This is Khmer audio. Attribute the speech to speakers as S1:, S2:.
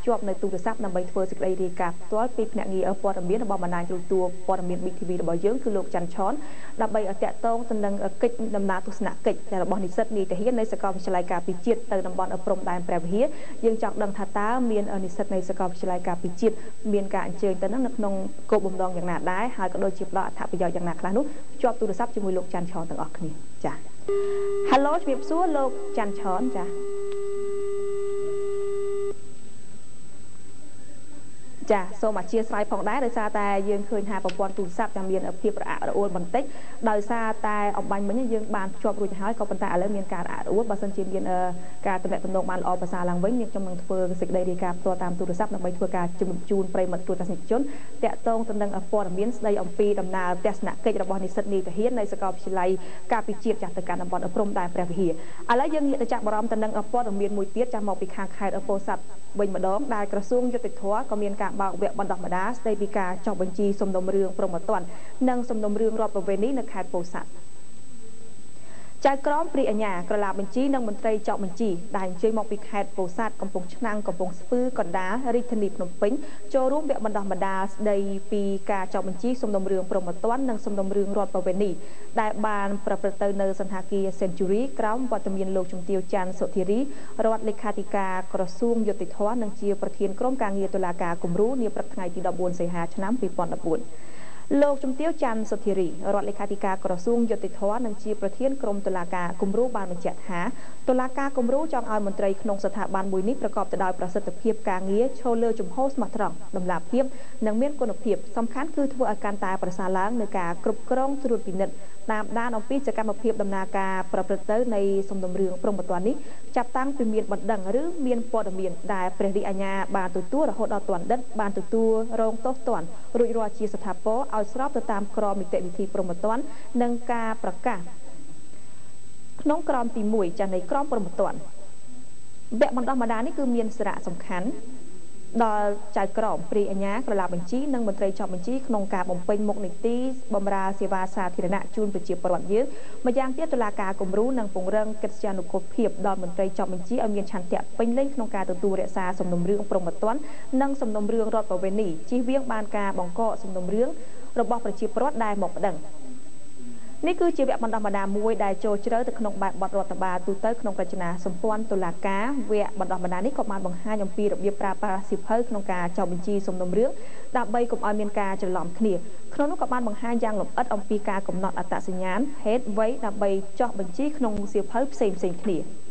S1: ភ្ជាប់នៅទូរស័ព្ទដើម្បីធ្វើសេចក្តីរាយការណ៍ផ្ទាល់ពីភ្នាក់ងារព័ត៌មានរបស់បណ្ដាញទូរទស្សន៍ព័ត៌មាន BTV របស់យើងគឺលោកច័ន្ទឆនដើម្បីតាក់ទងទៅនឹងកិច្ចដំណើរទស្សនកិច្ចរបស់និស្សិតនាយទាហាននៃសាកលវិទ្យាល័យការពារជាតិទៅតំបន់ព្រំដែនព្រះវិហារយើងចង់ដឹងថាតើមាននិស្សិតនៃសាកលវិទ្យាល័យការពារជាតិមានការអញ្ជើញទៅនឹងនៅក្នុងគោលបំណងយ៉ាងណាដែរហើយក៏ដូចជាផ្ដល់អត្ថប្រយោជន៍យ៉ាងណាខ្លះនោះភ្ជាប់ទូរស័ព្ទជាមួយលោកច័ន្ទឆនទាំងអស់គ្នាចា៎ Halo ជំរាបសួរលោកច័ន្ទឆនចា៎ចាសូមអធិស្ឋានផងដែរដោយសារតែយើងឃើញថាប្រព័ន្ធទូរស័ព្ទចាំមានភាពរអាក់រអួលបន្តិចដោយសារតែអំបញ្ញមិញយើងបានភ្ជាប់រួចហើយក៏ប៉ុន្តែឥឡូវមានការរអាក់រអួលបើសិនជាមានការទំនាក់ទំនងបានល្អប្រសើរឡើងវិញនាងខ្ញុំនឹងធ្វើសេចក្តីរាយការណ៍ផ្ទាល់តាមទូរស័ព្ទដើម្បីធ្វើការជំរាបជូនប្រិយមិត្តទូរទស្សនិកជនតាក់ទងទៅនឹងព័ត៌មានស្ដីអំពីដំណើរទស្សនកិច្ចរបស់និស្សិតនាយទាហាននៃសាកលវិទ្យាល័យការពារជាតិចាស់ទៅកាន់តំបន់ព្រំដែនព្រះវិហារឥឡូវយើងងាកទៅចាក់បារម្ភទៅនឹងព័ត៌មានមួយទៀតចាស់មកពីខាងខេត្តពោធិ៍សាត់វិញម្ដងដែលក្រសួងយុត្តិធម៌ក៏មានការបើកវគ្គបណ្ដុះបណ្ដាលស្ដីពីការចុះបញ្ជីសំណុំរឿងព្រហ្មទណ្ឌនិងសំណុំរឿងរដ្ឋប្បវេណីនៅខេត្តពោធិ៍សាត់ចៅក្រមព្រាអាជ្ញាក្រឡាបញ្ជីនិងមន្ត្រីចុះបញ្ជីដែលអញ្ជើញមកពីខេត្តពោធិ៍សាត់កំពង់ឆ្នាំងកំពង់ស្ពឺកណ្ដាលរាជធានីភ្នំពេញចូលរួមវគ្គបណ្ដុះបណ្ដាលស្ដីពីការចុះបញ្ជីសំណុំរឿងព្រហ្មទណ្ឌនិងសំណុំរឿងរដ្ឋប្បវេណីដែលបានប្រព្រឹត្តទៅនៅសណ្ឋាគារ Century ក្រោមវត្តមានលោកជំទាវច័ន្ទសុធារីរដ្ឋលេខាធិការក្រសួងយុត្តិធម៌និងជាប្រធានក្រុមការងារតុលាការគំរូនាព្រឹកថ្ងៃទី14សីហាឆ្នាំ2014លោកជំទាវច័ន្ទសុធារីរដ្ឋលេខាធិការក្រសួងយុត្តិធម៌និងជាប្រធានក្រុមតុលាការគំរូបានបញ្ជាក់ថាតុលាការគំរូចង់ឲ្យមន្ត្រីក្នុងស្ថាប័នមួយនេះប្រកបទៅដោយប្រសិទ្ធភាពការងារឈរលើជំហរស្មោះត្រង់តម្លាភាពនិងមានគុណភាពសំខាន់គឺធ្វើឲ្យកាន់តែប្រសើរឡើងនៅការគ្រប់គ្រងត្រួតពិនិត្យតាមដានអំពីសកម្មភាពដំណើរការប្រព្រឹត្តទៅនៃសំណុំរឿងព្រហ្មទណ្ឌនេះចាប់តាំងពីមានបណ្ដឹងឬមានព័ត៌មានដែលព្រះរាជអាជ្ញាបានទទួលរហូតដល់ទណ្ឌិតបានទទួលរងទោសទណ្ឌរួចរាល់ជាស្ថាពរឲ្យស្របទៅតាមក្រមនីតិវិធីព្រហ្មទណ្ឌនិងការប្រកាសក្នុងក្រមទី1ចាស់នៃក្រមព្រហ្មទណ្ឌវគ្គបណ្ដុះបណ្ដាលនេះគឺមានសារៈសំខាន់ដល់ចៅក្រមព្រាអាជ្ញាក្រឡាបញ្ជីនិងមន្ត្រីចុះបញ្ជីក្នុងការបំពេញមុខនីតិបម្រើសេវាសាធារណៈជូនប្រជាពលរដ្ឋយើងម្យ៉ាងទៀតតុលាការគំរូនឹងពង្រឹងកិត្យានុកូលភាពដល់មន្ត្រីចុះបញ្ជីឲ្យមានឆន្ទៈពេញលេញក្នុងការទទួលរក្សាសំណុំរឿងព្រហ្មទណ្ឌនិងសំណុំរឿងរដ្ឋប្បវេណីជៀសវាងបានការបង្កកសំណុំរឿងរបស់ប្រជាពលរដ្ឋដែលមកប្តឹងនេះគឺជាវគ្គបណ្ដុះបណ្ដាលមួយដែលចូលជ្រៅទៅក្នុងបែបបទរដ្ឋបាលទូទៅក្នុងរចនាសម្ព័ន្ធតុលាការវគ្គបណ្ដុះបណ្ដាលនេះក៏បានបង្ហាញអំពីរបៀបប្រើប្រាស់សៀវភៅក្នុងការចុះបញ្ជីសំណុំរឿងដើម្បីកុំឲ្យមានការច្រឡំគ្នាក្នុងនោះក៏បានបង្ហាញយ៉ាងលម្អិតអំពីការកំណត់អត្តសញ្ញាណភេទវ័យដើម្បីចុះបញ្ជីក្នុងសៀវភៅផ្សេងៗគ្នា។